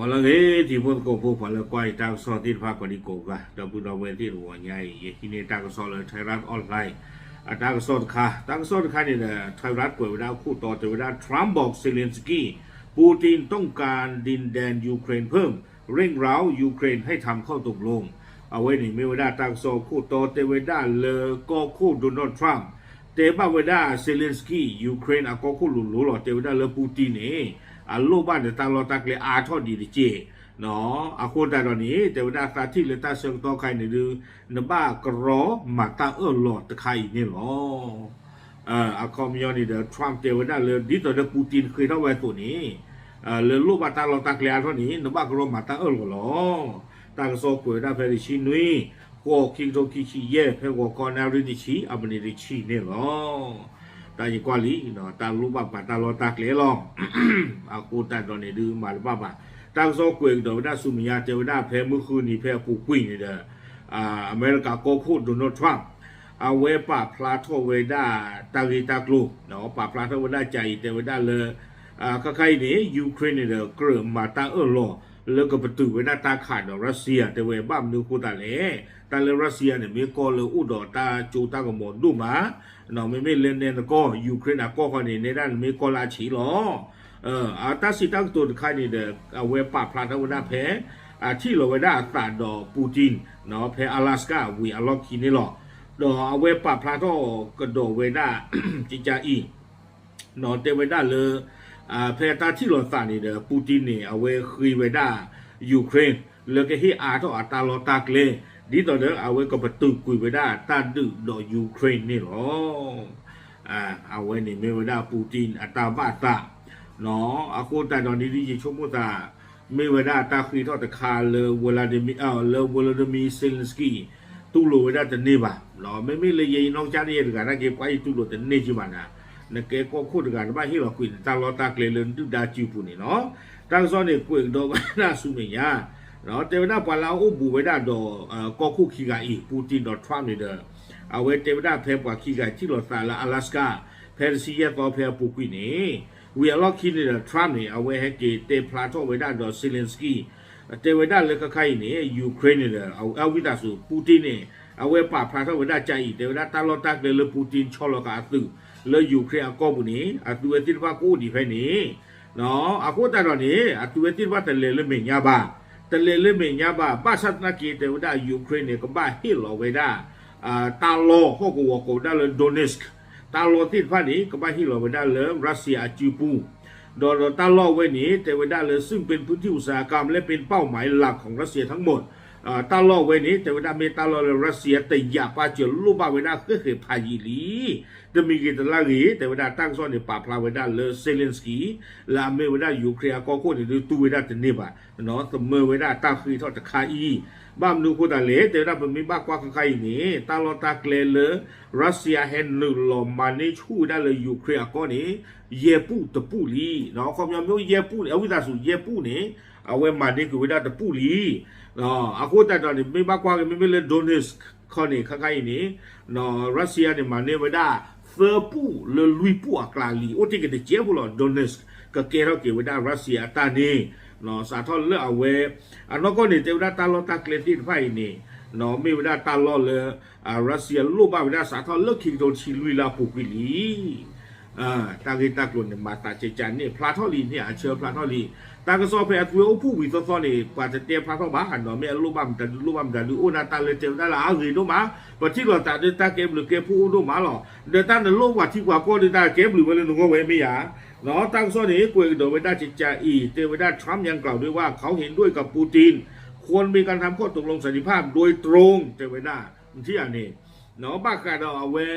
ပှၤလၢအဂ့ၤ တံၤဖိသကိးဖိ ပှၤလၢကွၢ်ယတၢ်ကစီၣ်သ့ၣ်တဖၣ် ကိးဒံကိးဂၤ ဒီပုၢ်ဒီဝဲၢ်သ့ၣ်တဂီၤညါအံၤ ယဟံးန့ၢ်တၢ်ကစီၣ်လၢ Thairath Online အတၢ်ကစီၣ်တခါ, တၢ်ကစီၣ်တခါန့ၣ်ဒီး Thairath ကွဲးဝဲဒၣ်အခိၣ်တီတဲဝဲဒၣ် Trump บอก Zelensky Putin ต้องการดินแดนยูเครนเพิ่ม เร่งเร้า ยูเครน ให้ทำข้อตกลง အဝဲန့ၣ်မ့ၢ်ဝဲဒၣ်တၢ်ကစီၣ်အခိၣ်တီတဲဝဲဒၣ်လၢကီၢ်ခိၣ် Donald Trump တဲဘၣ်ဝဲဒၣ် Zelensky Ukraine အကီၢ်ခိၣ်လိၤလိၤလီၤ တဲဝဲဒၣ်လၢ Putin န့ၣ် အလိၣ်ဘၣ်ဒီးတၢ်လီၢ်တၢ်ကျဲအါထီၣ်ဒံးတက့ၢ်. အဃိသတးဒီးန့ၣ် တဲဝဲဒၣ်သးထံၣ်လၢတၢ်ဆၢကတီၢ်ခါအံၤန့ၣ်ဒုး နဘၣ်ကရီမၤတၢ်အၢၣ်လီၤတခါအံၤန့ၣ်လီၤ. အခီပညီန့ၣ်ဒီး Trump တဲဝဲဒၣ်လၢ ဒ်သိးဒီး Putin ဃ့ထီၣ်ဝဲအသိးန့ၣ် လၢလိၣ်ဘၣ်တၢ်လီၢ်တၢ်ကျဲအါထီၣ်န့ၣ် နဘၣ်ကရီမၤတၢ်အၢၣ်လီၤလီၤ. တၢ်ကစီၣ်ကွဲးဝဲဒၣ်ဖဲတဆံနွံ ဃိး ခံကထိခံဆံယဲၢ် ဖဲဂီၤခီနၣ်ရံၣ်တဆံ အမံးနံးတဆံန့ၣ်လီၤ. တၢ်ယကွၢ်လံ တၢ်လိၣ်ဘၣ်ပှၤတၢ်လီၢ်တၢ်ကျဲလီၤ. အဃိသတးဒီးန့ၣ်ဒုးမၤတဘၣ်ဘၣ်. တၢ်ကစီၣ်ကွဲးကဒီးဝဲဒၣ်ဆူမဲာ်ညါ တဲဝဲဒၣ်ဖဲမုၢ်ဃုနံၤဖဲအပူၤကွံာ်န့ၣ်ဒီး အမဲရကၤကီၢ်ခိၣ် Donald Trump အဝဲပာ်ဖျါထီၣ်ဝဲဒၣ်တၢ်ဂ့ၢ်တၢ်ကျိၤ, ပာ်ဖျါထီၣ်ဝဲဒၣ်ကၢအံၤ တဲဝဲဒၣ်လၢ ခါခါအံၤန့ၣ် Ukraine န့ၣ်ဒီး ကြၢးမၤတၢ်အၢၣ်လီၤ လၢကပတုာ်ဝဲဒၣ်တၢ်ခးဒီး Russia တဲဝဲ ဘၣ်မနုၤအဃိသတးလဲၣ်. တၢ်လၢ Russia န့ၣ် မ့ၢ်ကီၢ်လၢအိၣ်ဒီးတၢ်စိတၢ်ကမီၤဒိၣ်မး, မ့မ့ၢ်လၢနဲနကီၢ် Ukraine အကီၢ်ဃီန့ၣ် နဲဒၣ်န့ၣ်မ့ၢ်ကီၢ်လၢအဆံးလီၤ. အတၢ်စံးတၢ်ကတိၤတခါန့ၣ်ဒီး အဝဲပာ်ဖျါထီၣ်ဝဲဒၣ်ဖဲ အထံၣ်လီၤဝဲဒၣ်အသးဒီး Putin ဖဲ Alaska ဝံၤအလီၢ်ခံန့ၣ်လီၤ. ဒီးအဝဲပာ်ဖျါထီၣ်ကဒီးဝဲဒၣ် ကကၢအံၤ တဲဝဲဒၣ်လၢ ဖဲတၢ်ထံၣ်လိာ်သးန့ၣ်ဒီး Putin န့ၣ် အဝဲဃ့ဝဲဒၣ် Ukraine လၢကဟ့ၣ်အါထီၣ်အတၢ်လီၢ်တၢ်ကျဲ ဒ်သိးဒီးအဝဲကပတုာ်ကွံာ်ဝဲဒၣ်တၢ်ဒုးဒီး Ukraine န့ၣ်လီၤ. အဝဲန့ၣ်မ့ၢ်ဝဲဒၣ် Putin အတၢ်ဘၣ်သး အဃိသတးဒီးန့ၣ်ဒုးယဆိကမိၣ်သး မ့ၢ်ဝဲဒၣ်တၢ်ဃ့ထီၣ်တခါလၢ Volodymyr လၢ Volodymyr Zelensky တူၢ်လိာ်ဝဲဒၣ်တန့ၢ်ဘၣ်. မ့မ့ၢ်လၢယဲယနီၢ်ကစၢ်န့ၣ်ယဲတဂၤနာ်က့ ပှၤယတူၢ်လိာ်တန့ၢ်က့ဘၣ်နၤ, နကဲကီၢ်ခိၣ်တဂၤ နဘၣ်ဟ့ၣ်လီၤကွံာ်နတၢ်လီၢ်တၢ်ကျဲလၢနဒုၣ်ဒါစုပူၤန့ၣ်လီၤ. တၢ်ကစီၣ်န့ၣ်ကွဲးကဒီးဝဲဒၣ်ဆူမဲာ်ညါ တဲဝဲဒၣ်ပှၤလၢအအိၣ်ဘူးဝဲဒၣ်ဒီး ကီၢ်ခိၣ်ခံဂၤအံၤ Putin ဒီး Trump န့ၣ်ဒီး အဝဲတဲဝဲဒၣ်ဖဲပှၤခံဂၤထံၣ်လိာ်သးလၢ Alaska ဖဲတဆံယဲၢ်သီဖဲအပူၤကွံာ်န့ၣ် ဝံၤအလီၢ်ခံန့ၣ်ဒီး Trump န့ၣ် အဝဲဟဲက့ၤတဲဖျါထီၣ်ဝဲဒၣ်ဒီး Zelensky တဲဝဲဒၣ်လၢခါခါအံၤန့ၣ် Ukraine န့ၣ်ဒီး အဝံသးစူၤ Putin န့ၣ် အဝဲပာ်ဖျါထီၣ်ဝဲဒၣ်ကၢအံၤ တဲဝဲဒၣ်တၢ်လီၢ်တၢ်ကျဲလၢ Putin ဆီလီၤဃာ်အသုးလၢ Ukraine အကီၢ်ပူၤန့ၣ် အသုးဝဲသ့ၣ်တဖၣ်ကအိၣ်ဒံးဖဲန့ၣ် အဃိသတးဒီးန့ၣ် အသုးဝဲသ့ၣ်တဖၣ်တလဲၤလၢမဲာ်ညါဘၣ်, တလဲၤလၢမဲာ်ညါဘၣ် ဘၣ်ဆၣ်သနာ်က့ တဲဝဲဒၣ် Ukraine န့ၣ် ကဘၣ်ဟ့ၣ်လီၤဝဲဒၣ် တၢ်လီၢ်ဟီၣ်ကဝီၤကိးဝဲဒၣ်လၢ Donetsk တၢ်လီၢ်သ့ၣ်တဖၣ်န့ၣ် ကဘၣ်ဟ့ၣ်လီၤဝဲဒၣ်လၢ Russia အစုပူၤ, ဒီးဒီးတၢ်လီၢ်ဝဲန့ၣ် တဲဝဲဒၣ်လၢ ซึ่งเป็นพื้นที่อุตสาหกรรมและเป็นเป้าหมายหลักของรัสเซียทั้งหมด တၢ်လီၢ်ဝဲန့ၣ် တဲဝဲဒၣ်မ့ၢ်တၢ်လီၢ်လၢ Russia တယာ်ပာ်စၢၤလိၣ်ဘၣ်ဝဲဒၣ်ဃဲၣ်ဃဲၣ်ဖးယံာ်လံ. တမံၤဂ့ၤတလါဂ့ၤ တဲဝဲဒၣ်တၢ်ကစီၣ်န့ၣ် ပာ်ဖျါဝဲဒၣ်လၢ Zelensky လၢအမ့ၢ်ဝဲဒၣ် Ukraine အကီၢ်ခိၣ်န့ၣ် ဒုးတူၢ်ဝဲဒၣ်တန့ၢ်ဘၣ်, သမၢဝဲဒၣ်တၢ်ဃ့ထီၣ်တခါအံၤ, ဘၣ်မနုၤအဃိသတးလဲၣ် တဲဝဲဒၣ်ပမ့ၢ်ဘၣ်ကွၢ်ခါခါအံၤန့ၣ် တၢ်လီၢ်တၢ်ကျဲလၢ Russia ဟဲနုာ်လီၤမၤန့ၢ်ဆူၣ်ဝဲဒၣ်လၢ Ukraine အကီၢ်န့ၣ် ယဲၢ်ပူၣ်တပူၣ်လံ. ခီပညီမ့ၢ်ယဲၢ်ပူၣ်န့ၣ် အဝံသးစူၤယဲၢ်ပူၣ်န့ၣ် အဝဲမၤန့ၢ်က့ၤဝဲဒၣ်တပူၣ်လံ. အဃိသတးဒီးန့ၣ် မ့ၢ်ဘၣ်ကွၢ်က့ၤ မ့မ့ၢ်လၢ Donetsk ခီန့ၣ် ခါခါအံၤန့ၣ် Russia န့ၣ် မၤန့ၢ်ဝဲဒၣ် သၢပူၣ်လၢလွံၢ်ပူၣ်အကျါလံ. အိၣ်တ့ၢ်က့ၤတစဲးဖိလီၤ. Donetsk ကကဲထီၣ်က့ၤဝဲဒၣ် Russia အတၢ်န့ၣ် စးထီၣ်လၢအဝဲ အနီၢ်ကီၢ်န့ၣ် တဲဝဲဒၣ်တၢ်လီၢ်တၢ်ကျဲသ့ၣ်တဖၣ်အံၤန့ၣ် မ့ၢ်ဝဲဒၣ်တၢ်လီၢ်လၢ Russia လိၣ်ဘၣ်ဝဲဒၣ်စးထီၣ်လၢခံကထိတဆံလွံၢ်လၢအပူၤကွံာ်လံ. တၢ်ဂ့ၢ်တၢ်ကျိၤန့ၣ် မၤသးကဲကန့ၣ် ဖျါထီၣ်လံန့ၣ် အဆၢဖျါထီၣ်လံ. တၢ်ကစီၣ်ဖဲအသုဝဲအိၣ်ဖှိၣ်ဝံၤသီသီန့ၣ် ပှၤတတဲဖျါထီၣ်ဘၣ်, ဒီးမ့ၢ်အလိၣ်ဘၣ်မတၤဒုး လိၣ်ဘၣ်မတၤဒုး အိၣ်ဒၣ်တၢ်လၢတဲဝဲဒၣ်လၢအါဂ့ၤဒိၣ်မး, ပထံၣ်လိာ်သးဒီးတၢ်ကဲဘျုးကဲဖှိၣ်အိၣ်ဒိၣ်မးလီၤ. ဒီးတၢ်နလိၣ်ပှၤထံပှၤကီၢ်ဒီး တၢ်ကဲဘျုးဝဲလၢနဂီၢ်ဝဲမ့ၢ်ယၤ တၢ်ကစီၣ်န့ၣ် ကွဲးကဒီးဝဲဒၣ်ကကးအံၤ တဲဝဲဒၣ် Trump ยังกล่าวด้วยว่าเขาเห็นด้วยกับปูติน ควรมีการทำข้อตกลงสันติภาพโดยตรง တဲဝဲဒၣ် ထံၣ်ဧါန့ၣ် ဘၣ်ဃးဒီးအဝဲ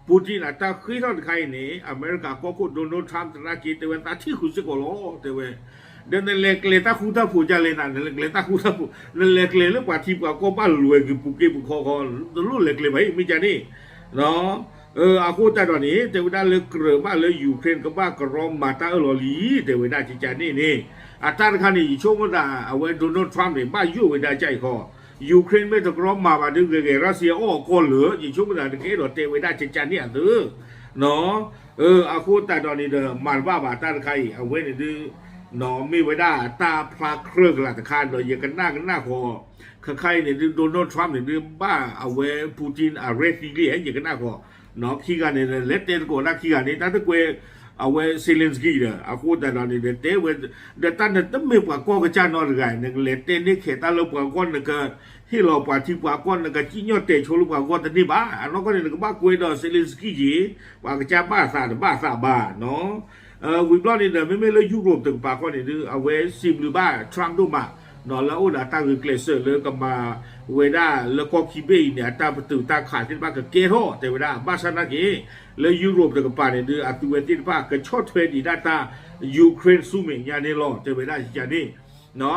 Putin အတၢ်ဃ့ထီၣ်တခါအံၤန့ၣ် အမဲရကၤကီၢ်ခိၣ် Donald Trump သနာ်က့ တဲဝဲသးထံၣ်ဃုာ်စ့ၢ်ကီးလီၤ တဲဝဲ ဒီးနလဲၤကျဲၤတၢ်ဃူတၢ်ဖိးဒ်လဲၣ်နၤ, နလဲၤကျဲၤတၢ်ဃူတၢ်ဖိး, နလဲၤကျဲၤလၢပှၤထံပှၤကီၢ်ဘၣ်လွဲၤက့ၤပူၤက့ၤပူၤခီခီ, တလိၣ်လဲၤကျဲၤဘၣ်အံၤ မ့ၢ်ကန့ၣ် အဃိသတးဒီးန့ၣ် တဲဝဲဒၣ်လၢ ကြၢးဘၣ်လၢ Ukraine ကဘၣ်ကရီမၤတၢ်အၢၣ်လီၤလံ တဲဝဲဒၣ်ကကးန့ၣ်န့ၣ်, အတၢ်တခါန့ၣ် ယဆိကမိၣ်သး အဝဲ Donald Trump န့ၣ် ဘၣ်ယိၣ်ဝဲဒၣ်ကအံၤခီ, Ukraine မ့ၢ်တကရီမၤဘၣ်ဒုးဂဲၤဂဲၤ Russia အီၣ်အကီၢ်လၢာ်, ယဆိကမိၣ်သး တကအဲၣ်ဒိးတဲဝဲဒၣ်ကကးန့ၣ်အသိး အဃိသတးဒီးန့ၣ်ဒီး မၤတဘၣ်ဘၣ်တၢ်တခါအံၤ အဝဲန့ၣ်ဒုး မ့ၢ်ဝဲဒၣ်တၢ်ဖျါကြၢးကလာ်တခါဒီး ယကနၣ်ကနၣ်ဃီ, ခဲခါအံၤန့ၣ်ဒုး Donald Trump န့ၣ်ဒုး ဘၣ်အဝဲ Putin အရဲၣ်သံလံ ယကနၣ်ဃီ, ခံဂၤန့ၣ် လဲၤတဲသကိးတၢ်ခံဂၤန့ၣ် တၢ်တကွဲး အဝဲ Zelensky ဒီး အဃိသတးဒီးန့ၣ်ဒီး တဲဝဲ ဒီးတၢ်နတမ့ၢ်ပှၤကီၢ်ကစၢ်နီတဂၤ နကလဲၤတဲန့ၢ်ခဲးတၢ်လၢပှၤကီၢ် နကဟ့ၣ်လီၤပှၤထံပှၤကီၢ် နကစံၣ်ညီၣ်တဲာ်ဆိလၢပှၤကီၢ်တန့ၢ်ဘၣ်. အနီၢ်ကီၢ်န့ၣ် နကဘၣ်ကွဲးဒီး Zelensky က့ၤ ပှၤကစၢ်ဘၣ်သးတဘၣ်သးဘၣ်နီၤ. ဝံၤဘျီန့ၣ်ဒီး မ့မ့ၢ်လၢယူရိးတကပၤဃီန့ၣ်ဒုး အဝဲစံးဘျုးဘၣ် Trump ဒိၣ်မး လၢအအိၣ်ဒီးအတၢ်ဂုာ်ကျဲးစၢးလၢကမၤဝဲဒၣ်လၢကီၢ်ခံဘ့ၣ်အံၤန့ၣ် အတၢ်ပတုာ်တၢ်ခးသ့ၣ်တဖၣ်ကကဲထီၣ် တဲဝဲဒၣ် ဘၣ်ဆၣ်နာ်က့ လၢယူရိးတကပၤန့ၣ်ဒုး အသုဝဲသ့ၣ်တဖၣ်ကဆီၣ်ထွဲဒံးဒၣ်တၢ် Ukraine ဆူမဲာ်ညါန့ၣ်လီၤ တဲဝဲဒၣ်န့ၣ်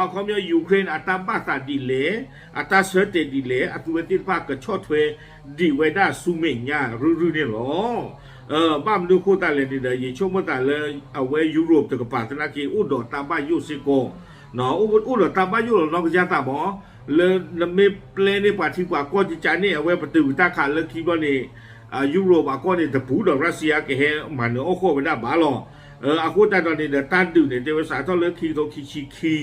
အခီပညီ Ukraine အတၢ်ဘၣ်သးဒ်လဲၣ်, အတၢ်ဆၢတဲာ်ဒ်လဲၣ် အသုဝဲသ့ၣ်တဖၣ်ကဆီၣ်ထွဲဒံးဝဲဒၣ်ဆူမဲာ်ညါရုၢ်ရုၢ်န့ၣ်လီၤ. ဘၣ်မနုၤအဃိသတးလဲၣ်န့ၣ်ဒီး ယဆိကမိၣ်သးလၢ အဝဲယူရိးတကပၤသနာ်က့ အိၣ်ဒီးတၢ်ဘၣ်ယိၣ်စ့ၢ်ကီး အိၣ်ဒီးတၢ်ဘၣ်ယိၣ်လီၤနီၢ်ကစၢ်သးမး လၢနမ့ၢ်ပျဲန့ၢ်ပှၤထံပှၤကီၢ်ကကန့ၣ် အဝဲပတုာ်တၢ်ခးလၢခံဘျီန့ၣ် ယူရိး အကီၢ်န့ၣ် တပူၤဒီး Russia ကဟဲမၤနၢၤအီၣ်ဃီၣ်ဝဲဒၣ်ဘၣ်လီၤ. အဃိသတးဒီးန့ၣ်ဒီး တၢ်ဒုးန့ၣ် တဲဝဲစးထီၣ်လၢခံကထိခံဆံခံ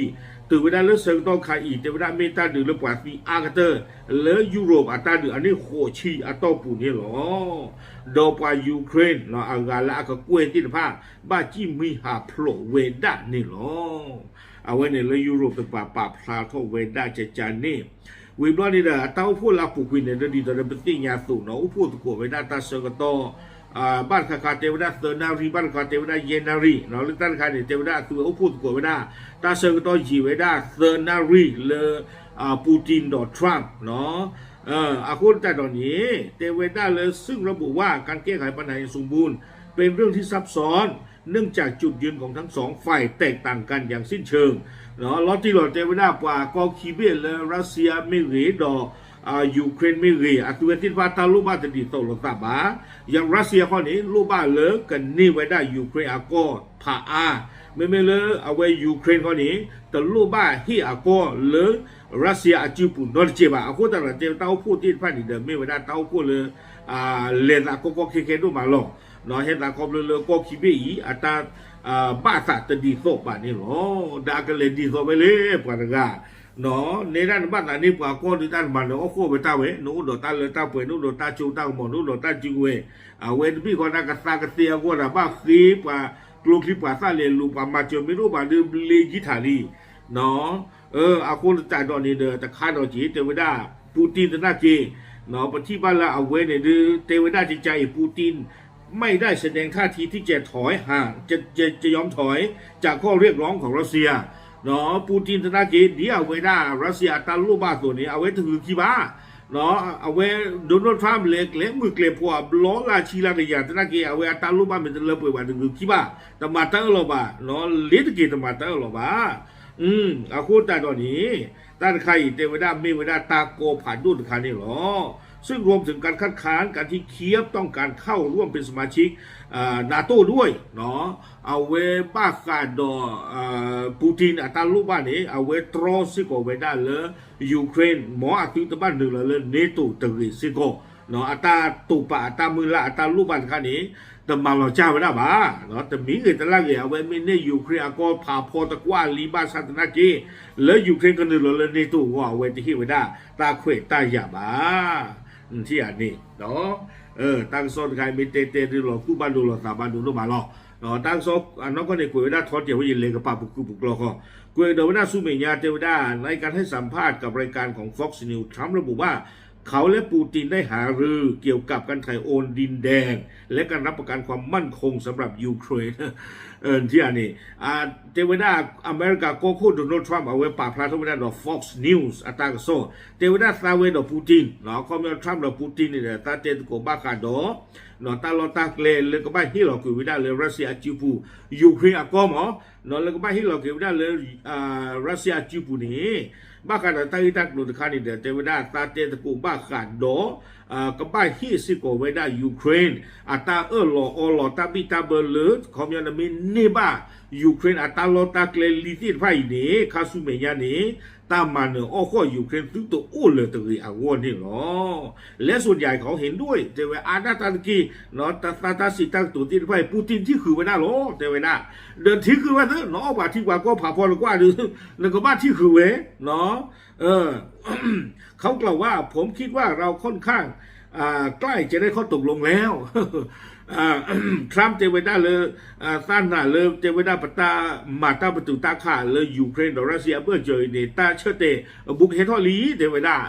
တုၤဝဲဒၣ်လၢဆၢကတီၢ်ခါအံၤ တဲဝဲဒၣ်မ့ၢ်တၢ်ဒုးလၢပှၤသံအါကတၢၢ် လၢယူရိးအတၢ်ဒုးအနံၣ်ဃိးဆံအတီၢ်ပူၤန့ၣ်လီၤ. ဒီးပှၤ Ukraine အဂၤလၢအကကွဲၢ်သ့ၣ်တဖၣ် ဘၣ်စံၣ်မှံဟးဖျိးဝဲဒၣ်န့ၣ်လီၤ. အဝဲန့ၣ်လၢယူရိးတကပၤပာ်ဖျါထီၣ်ဝဲဒၣ်ကကန့ၣ် ဝံၤဘျီန့ၣ်ဒီး အတၢ်အိၣ်ဖှိၣ်လၢအပူၤကွံာ်န့ၣ် ဒ်သိးဒီးပသ့ၣ်ညါအသိးနီၤ အိၣ်ဖှိၣ်သကိးဝဲဒၣ်တၢ်ဆၢကတီၢ် ဘၣ်တခါခါတဲဝဲဒၣ်သၢနၣ်ရံၣ် ဘၣ်တခါတဲဝဲဒၣ်ယဲၢ်နၣ်ရံၣ်နီၤ လၢတၢ်တခါန့ၣ် တဲဝဲဒၣ်အသုဝဲအိၣ်ဖှိၣ်သကိးဝဲဒၣ် တၢ်ဆၢကတီၢ်ယံာ်ဝဲဒၣ်သၢနၣ်ရံၣ်လၢ Putin ဒီး Trump နီၤ အဃိသတးဒီးန့ၣ် တဲဝဲဒၣ်လၢ ซึ่งระบุว่าการแก้ไขปัญหาอย่างสมบูรณ์เป็นเรื่องที่ซับซ้อน เนื่องจากจุดยืนของทั้งสองฝ่ายแตกต่างกันอย่างสิ้นเชิง လီၤတံၢ်လီၤတဲဝဲဒၣ် ပှၤကီၢ်ခံဘ့ၣ်လၢ Russia မ့ၢ်ဂ့ၤ ဒီး Ukraine မ့ၢ်ဂ့ၤ အသုဝဲသ့ၣ်တဖၣ်တၢ်လိၣ်ဘၣ်တဒ်သိးလိာ်သးဘၣ်. ယ Russia ဃီန့ၣ် လိၣ်ဘၣ်လၢကန့ၢ်ဝဲဒၣ် Ukraine အကီၢ်ဖးအါ, မ့မ့ၢ်လၢအဝဲ Ukraine ဃီန့ၣ် တလိၣ်ဘၣ်ဟ့ၣ်အကီၢ်လၢ Russia အစုပူၤနီတစဲးဘၣ်. အဃိသတးဒီး တဲတၢ်အိၣ်ဖှိၣ်သ့ၣ်တဖၣ်န့ၣ်ဒီး မ့ၢ်ဝဲဒၣ်တၢ်အိၣ်ဖှိၣ်လၢ လဲၤသးကီကီခဲခဲဒိၣ်မးလီၤ. ဟဲသးခီဖျိလၢကီၢ်ခံဘ့ၣ်အံၤ အတၢ် ဘၣ်သးတဒ်သိးဘၣ်န့ၣ်လီၤ. ဒီးအကလဲၤဒ်သိးဝဲလဲၣ် ပှၤတဂၤ နဲဒၣ်နဘၣ်သးန့ၢ်ပှၤကီၢ်ဒုး တၢ်နမၤနၢၤအီၣ်ဃီၣ်ဝဲတၢ်ဝဲ နအိၣ်ဒီးတၢ်လၢတၢ်ပှဲၤ နအိၣ်ဒီးတၢ်စိတၢ်ကမီၤ နအိၣ်ဒီးတၢ်စုကဝဲၤ အဝဲတဘ့ၣ်ဃီန့ၣ် ကသါကသ့အဂီၢ်ဒီး ဘၣ်ဃ့ပှၤကျိချံပှၤသၣ်လဲၤလူၤ ပှၤမၤစၢၤမ့ၢ်တအိၣ်ဘၣ်ဒီး ဘျ့ကံထးလံ အဃိသတးဒီးန့ၣ်ဒီး တခါဒီးက့ၤ တဲဝဲဒၣ် Putin သနာ်က့ ပထံၣ်ဘၣ်လၢအဝဲန့ၣ်ဒုး တဲဝဲဒၣ်ကကါအံၤ Putin ไม่ได้แสดงท่าทีที่จะถอยห่าง จะจะยอมถอยจากข้อเรียกร้องของ Russia ပူတင် သနာ်က့ ဒ်အဝဲဒၣ် Russia အတၢ်လိၣ်ဘၣ်အသိးန့ၣ် အဝဲတဂုာ်ခံဘၣ်. အဝဲ Donald Trump လဲၤကျဲမုၢ်ကျဲဖှိၣ်အဘျီလၢအဆံလၢကယၤ သနာ်က့ အဝဲအတၢ်လိၣ်ဘၣ်မ့ၢ်တလၢပှဲၤဘၣ် တဂုာ်ခံဘၣ်, တမၤတၢ်အၢၣ်လီၤဘၣ်, လ့ၤတက့ၤတမၤတၢ်အၢၣ်လီၤဘၣ်. အဃိသတးဒီးန့ၣ် တၢ်တခါအံၤ တဲဝဲဒၣ်မ့ၢ်ဝဲဒၣ်တၢ်ကီဖးဒိၣ်တခါန့ၣ်လီၤ. ซึ่งรวมถึงการคัดค้านการที่เคียฟต้องการเข้าร่วมเป็นสมาชิก NATO ด้วย အဝဲဘၣ်ဃးဒီး Putin အတၢ်လိၣ်ဘၣ်န့ၣ် အဝဲတြီစ့ၢ်ကီးဝဲဒၣ်လၢ Ukraine မ်အသုတဘၣ်နုာ်လီၤလၢ NATO တဂ့ၤစ့ၢ်ကီး, အတၢ်တိာ်ပာ်အတၢ်မုၢ်လၢ်အတၢ်လိၣ်ဘၣ်တခါန့ၣ် တမၤလီၤကၢ်ဝဲဒၣ်ဘၣ်. တမံၤဂ့ၤတလၢ်ဂ့ၤ အဝဲမ့ၢ်န့ၢ် Ukraine အကီၢ်ဖးဖီတကွၢ်လံဘၣ်ဆၣ်သနာ်က့ လၢ Ukraine ကနုာ်လီၤလၢ NATO အဂီၢ် အဝဲတဟ့ၣ်ဝဲဒၣ်တၢ်ခွဲးတၢ်ယာ်ဘၣ်. ထံၣ်ဧါန့ၣ် တၢ်ကစီၣ်တခါအံၤမ့ၢ်တဲတဲဒ်လီၤသူၣ်ဘၣ်ဒိလီၤသးဘၣ်ဒိဒိၣ်မးလီၤ. တၢ်ကစီၣ်အနီၢ်ကီၢ်န့ၣ် ကွဲးဝဲဒၣ်ထီတ့ၢ်ဝဲ ယလဲၤကပာ်ပူၤကုၢ်ပူၤကျီဃီ, ကွဲးကဒီးဝဲဒၣ်ဆူမဲာ်ညါတဲဝဲဒၣ် ในการให้สัมภาษณ์กับรายการของ Fox News Trump ระบุว่า เขาและปูตินได้หารือเกี่ยวกับการถ่ายโอนดินแดน และการรับประกันความมั่นคงสำหรับยูเครน ထံၣ်ဧါန့ၣ် တဲဝဲဒၣ် အမဲရကၤကီၢ်ခိၣ် Donald Trump အဝဲပာ်ဖျါထီၣ်ဝဲဒၣ်ဒီး Fox News အတၢ်ကစီၣ် တဲဝဲဒၣ်သးဝဲဒီး Putin အခီပညီ Trump ဒီး Putin န့ၣ်ဒီး သးတဲသကိးဘၣ်ဃးဒီး တၢ်လီၢ်တၢ်ကျဲလၢကဘၣ်ဟ့ၣ်လီၤကွံာ်ဝဲဒၣ်လၢ Russia အစုပူၤ Ukraine အကီၢ်မး လၢကဘၣ်ဟ့ၣ်လီၤကွံာ်ဝဲဒၣ်လၢ Russia အစုပူၤန့ၣ် ဘၣ်ဃးဒီးတၢ်ဂ့ၢ်တၢ်ကျိၤတခါန့ၣ်ဒီး တဲဝဲဒၣ်သးတဲသကိးဘၣ်ဃးဒီး ကဘၣ်ဟ့ၣ်စ့ၢ်ကီးဝဲဒၣ် Ukraine အတၢ်အၢၣ်လီၤအီလီၤတၢ်ဘံၣ်တၢ်ဘၢလၢ ခီပညီနမ့ၢ်န့ၢ်ဘၣ် Ukraine အတၢ်လီၢ်တၢ်ကျဲလံသ့ၣ်တဖၣ်အံၤန့ၣ် ခါဆူမဲာ်ညါန့ၣ် တၢ်မၤနၢၤအီၣ်ဃီၣ် Ukraine သုတအိၣ်လၢၤတဂ့ၤအဂီၢ်န့ၣ်လီၤ. လၢစိၤယၤကီ ဟ့ၣ်ဒိၣ် တဲဝဲအါဒၣ်တၢ်တက့ၢ်, တၢ်သးတၢ်စံးတၢ်ကတိၤသ့ၣ်တဖၣ်အံၤ Putin ထံၣ်ဃုာ်ဝဲဒၣ်လီၤ တဲဝဲဒၣ်. ဒီးထံၣ်ဃုာ်ဝဲသ့ နအီၣ်ပှၤထံပှၤကီၢ်ဖးဖီတကွၢ်ဒီး နကဘၣ်ထံၣ်ဃုာ်ဝဲ เขากล่าวว่า ผมคิดว่าเราค่อนข้าง ใกล้จะได้ข้อตกลงแล้ว Trump တဲဝဲဒၣ်လၢ သးနာ်လၢတဲဝဲဒၣ်ပတၢ်မၤတၢ်ပတုာ်တၢ်ခးလၢ Ukraine ဒီး Russia အဘၢၣ်စၢၤအံၤန့ၣ် တၢ်ဆၢတဲာ်အဘူးကဟဲထီၣ်လံ တဲဝဲဒၣ်.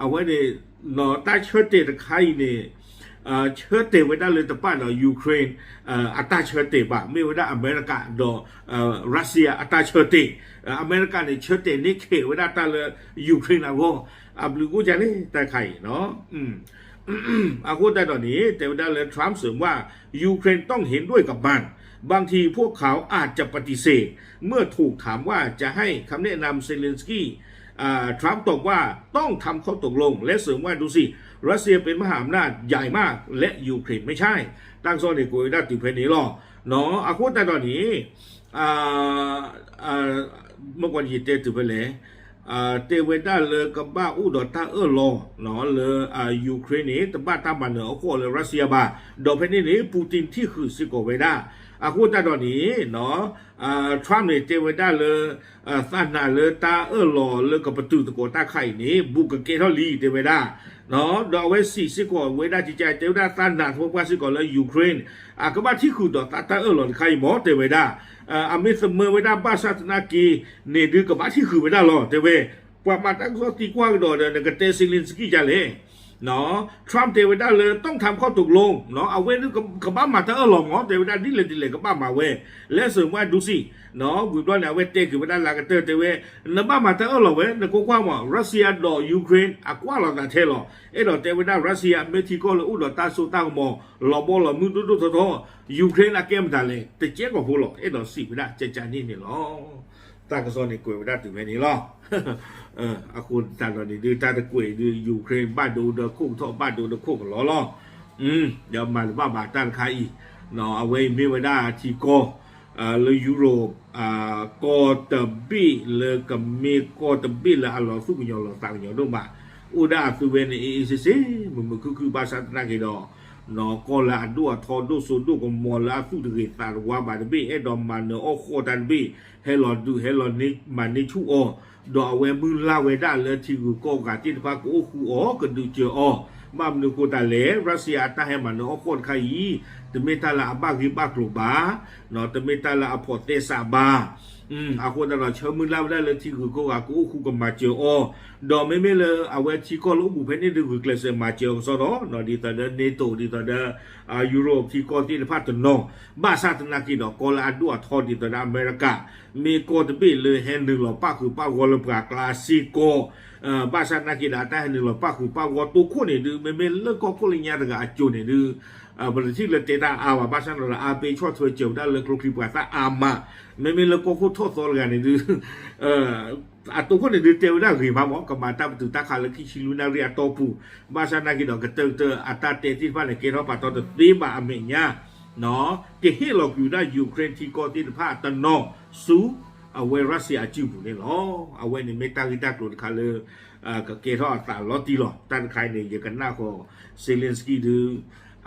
အဝဲန့ၣ် တၢ်ဆၢတဲာ်တခါအံၤန့ၣ် ဆၢတဲာ်ဝဲဒၣ်လၢတပာ်ဒီး Ukraine အတၢ်ဆၢတဲာ်ဘၣ်, မ့ၢ်ဝဲဒၣ်အမဲရကၤဒီး Russia အတၢ်ဆၢတဲာ်. အမဲရကၤန့ၣ် ဆၢတဲာ်န့ၢ်ခဲးဝဲဒၣ်တၢ်လၢ Ukraine အဂီၢ်, အဘျုးကိၣ်ကလဲၣ် တၢ်တခါအံၤ အဃိသတးဒီးန့ၣ် တဲဝဲဒၣ်လၢ Trump စၢၤမး Ukraine ต้องเห็นด้วยกับมัน บางทีพวกเขาอาจจะปฏิเสธ เมื่อถูกถามว่าจะให้คำแนะนำ Zelensky Trump ตอบว่าต้องทำข้อตกลง และเสริมว่าดูสิ รัสเซียเป็นมหาอำนาจใหญ่มาก และยูเครนไม่ใช่ တၢ်ကစီၣ်န့ၣ် ကွဲးဝဲဒၣ်တုၤဖဲန့ၣ်လီၤ. အဃိသတးဒီးန့ၣ် မ့ၢ်ကွၢ်ယတဲတုၤဖဲလဲၣ်, တဲဝဲဒၣ်လၢကဘၣ်အိၣ်ဒီးတၢ်အၢၣ်လီၤလၢ Ukraine န့ၣ် တဘၣ်တၢ်မၤနၢၤအီၣ်ဃီၣ်လၢ Russia ဘၣ်, ဒီးဖဲန့ၣ်န့ၣ် Putin ထံၣ်ဃုာ်စ့ၢ်ကီးဝဲဒၣ်. အဃိသတးဒီးန့ၣ် Trump န့ၣ် တဲဝဲဒၣ်လၢ သးနာ်လၢတၢ်အၢၣ်လီၤလၢကပတုာ်သကိးတၢ်ခါအံၤန့ၣ် ဘူးကကဲထီၣ်လံ တဲဝဲဒၣ်. ဒီးအဝဲစံးစ့ၢ်ကီးဝဲဒၣ်ကက တဲဝဲဒၣ်သးနာ်သပှၢ်ပှၢ်စ့ၢ်ကီးလၢ Ukraine အကဘၣ်ထံၣ်ဃုာ်ဒီးသးတၢ်အၢၣ်လီၤတခါအံၤမ့ၢ် တဲဝဲဒၣ်. အမ့ၢ်သမၢဝဲဒၣ်ဘၣ်ဆၣ်သနာ်က့န့ၣ်ဒုး ကဘၣ်ထံၣ်ဃုာ်ဝဲဒၣ်လီၤ တဲဝဲ. ပှၤမၤတၢ်ကစီၣ်သံကွၢ်ကဒီးဒီး နကတဲ Zelensky ဒ်လဲၣ် Trump တဲဝဲဒၣ်လၢ ต้องทำข้อตกลง အဝဲဒၣ်ကဘၣ်မၤတၢ်အၢၣ်လီၤမ့ၢ် တဲဝဲဒၣ် ဒ်လဲၣ်ဒ်လဲၣ်ကဘၣ်မၤဝဲ လဲၤစၢၤမွဲဒူစံ ဝံၤဘျီန့ၣ် အဝဲတဲက့ၤဝဲဒၣ်လၢကတၢၢ်တဲဝဲ နဘၣ်မၤတၢ်အၢၣ်လီၤဝဲ နကွၢ်ကွၢ်မ့ၢ် Russia ဒီး Ukraine အကွၢ်လီၤသးထဲလီၤ. အဲၣ်ဒိးတဲဝဲဒၣ် Russia မ့ၢ်ထံကီၢ်လၢအိၣ်ဒီးတၢ်စိတၢ်ကမီၤ လီၤဘီလီၤမုၢ်ဒိၣ်ဒိၣ်ထီထီ Ukraine အကဲမတၤလဲၣ် တကဲကီၢ်ဖိလီၤ. အဲၣ်ဒိးစံးဝဲဒၣ်ကကန့ၣ်န့ၣ်လီၤ. တၢ်ကစီၣ်န့ၣ်ကွဲးဝဲဒၣ်တုၤဖဲန့ၣ်လီၤ. အဃိသတးဒီးန့ၣ်ဒုး တၢ်တကွဲးဒုး Ukraine ဘၣ်ဒိဒီးခိၣ်ကထီၣ် ဘၣ်ဒိဒီးခိၣ်ကလီလီၤ. ဒီးမၤတဘၣ်ဘၣ်တၢ်တခါအံၤ အဝဲအံၤမ့ၢ်ဝဲဒၣ်ထံကီၢ် လၢ Europe ကီၢ်တဘ့ၣ်လၢကမ့ၢ်ကီၢ်တဘ့ၣ်လၢအလီၤသူၣ်ကညီၤလီၤသးကညီၤဒိၣ်မး, အိၣ်ဒၣ်အသုဝဲန့ၣ် အ့ၣ်အ့ၣ်စ့စ့ မုာ်မုာ်ခုၣ်ခုၣ် ဘၣ်ဆၣ်သနာ်က့ဒီး ကီၢ်လၢအဒိၣ်အထီဒိၣ်စိဒိၣ်ကမီၤလၢအသူၣ်တဂ့ၤသးတဝါဘၣ်တဘ့ၣ် အဲၣ်ဒိးမၤနၢၤအီၣ်ဃီၣ်တၢ်တဘ့ၣ် ဟဲလီၤဒုးဟဲလီၤမၤန့ၢ်ဆူၣ်အီၤ, ဒီးအဝဲမုၢ်လၢ်ဝဲဒၣ်လၢထံဂုၤကီၢ်ဂၤသ့ၣ်တဖၣ်ကအိၣ်ဃူအီၤ ကဒုးစၢၤအီၤ, ဘၣ်မနုၤဃိတၢ်လဲၣ် Russia အတၢ်ဟဲမၤနၢၤအီၣ်ဃီၣ်တခါအံၤ တမ့ၢ်တၢ်လၢအဘၣ်ဂ့ၢ်ဘၣ်ကျိၤဘၣ်, တမ့ၢ်တၢ်လၢအဖိးသဲစးဘၣ်. အဃိသတးဒီးဆၢမုၢ်လၢ်ဝဲဒၣ်လၢထံဂုၤကီၢ်ဂၤကအိၣ်ဃူကမၤစၢၤအီၤ, ဒီးမ့မ့ၢ်လၢအဝဲထံကီၢ်လၢအိၣ်ဘူးဖဲန့ၣ်ဒုးဂုာ်ကျဲးစၢးမၤစၢၤအီၤကစီဒီး ဒ်သိးဒီး NATO ဒ်သိးဒီး Europe ထံကီၢ်သ့ၣ်တဖၣ်တနီၤ, ဘၣ်ဆၣ်သနာ်က့ဒီး ကီၢ်လၢအဒိၣ်အထီဒ်သိးဒီးအမဲရကၤ မ့ၢ်ကီၢ်တဘ့ၣ်လၢဟဲနုာ်လီၤပၣ်ဃုာ်ပၣ်ဂီၤလၢပှၤကျါစ့ၢ်ကီး, ဘၣ်ဆၣ်သနာ်က့ဒီး အတၢ်ဟဲနုာ်လီၤပၣ်ဃုာ်ပၣ်ဂီၤတိခိၣ်န့ၣ်ဒုး မ့မ့ၢ်လၢကီၢ်ခိၣ်လၢညါတဂၤအစိၤန့ၣ်ဒုး ပတထံၣ်လၢတဲတၢ်အါဘၣ်, ဘၣ်ဆၣ်ဒီး အါဘ့ၣ်ဆီၣ်ထွဲစၢၤဝဲဒၣ်လၢကျိချံပှၤသၣ်အါမး, မ့မ့ၢ်လၢကီၢ်ခိၣ်ထီၣ်သီတဂၤန့ၣ်ဒုး အတိခိၣ်န့ၣ်ဒုးတဲဝဲဒၣ်ဂ့ၤမးမး ကမၤတၢ်ပတုာ်တၢ်ခးလၢခံဆံလွံၢ်နၣ်ရံၣ်အတီၢ်ပူၤ, ဘၣ်ဆၣ်သနာ်က့ဒီး ကတၢၢ်ကတၢၢ်အတၢ်တဲသ့ၣ်တဖၣ်န့ၣ် ကဲထီၣ်ပာ်ထီၣ်တသ့ဘၣ်အမဲာ်ညါ, ကဟ့ၣ်လီၤကွံာ်ဝဲဒၣ် Ukraine ထံကီၢ်သ့ၣ်တဖၣ်တနီၤဆူ အဝဲ Russia အစုပူၤန့ၣ်လီၤ. အဝဲန့ၣ်မ့ၢ်တၢ်ဂ့ၢ်တၢ်ကျိၤတခါလၢ ကကဲထီၣ်အသးလီၤတံၢ်လီၤ. တၢ်တခါအံၤန့ၣ် ယကနၣ်ဃီၤ Zelensky ဒုး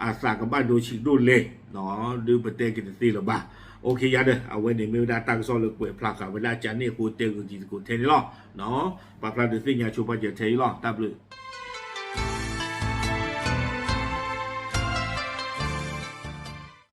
အသးကဘၣ်ဒိဆံးဒိၣ်လဲၣ် ဒုးပတဲက့ၤတသ့လၢၤဘၣ်. အိၣ်ခ့ယါဒီး အဝဲန့ၣ်မ့ၢ်ဝဲဒၣ်တၢ်ကစီၣ်လၢကွဲးဖျါဃာ်ဝဲဒၣ်ကန့ၣ်အဃိ တဲဂုာ်က့ၤသကိးထဲန့ၣ်လီၤ. ပာ်ဖျါဒုးသ့ၣ်ညါဆိပာ်စၢၤထဲအံၤလီၤ. တၢ်ဘျုး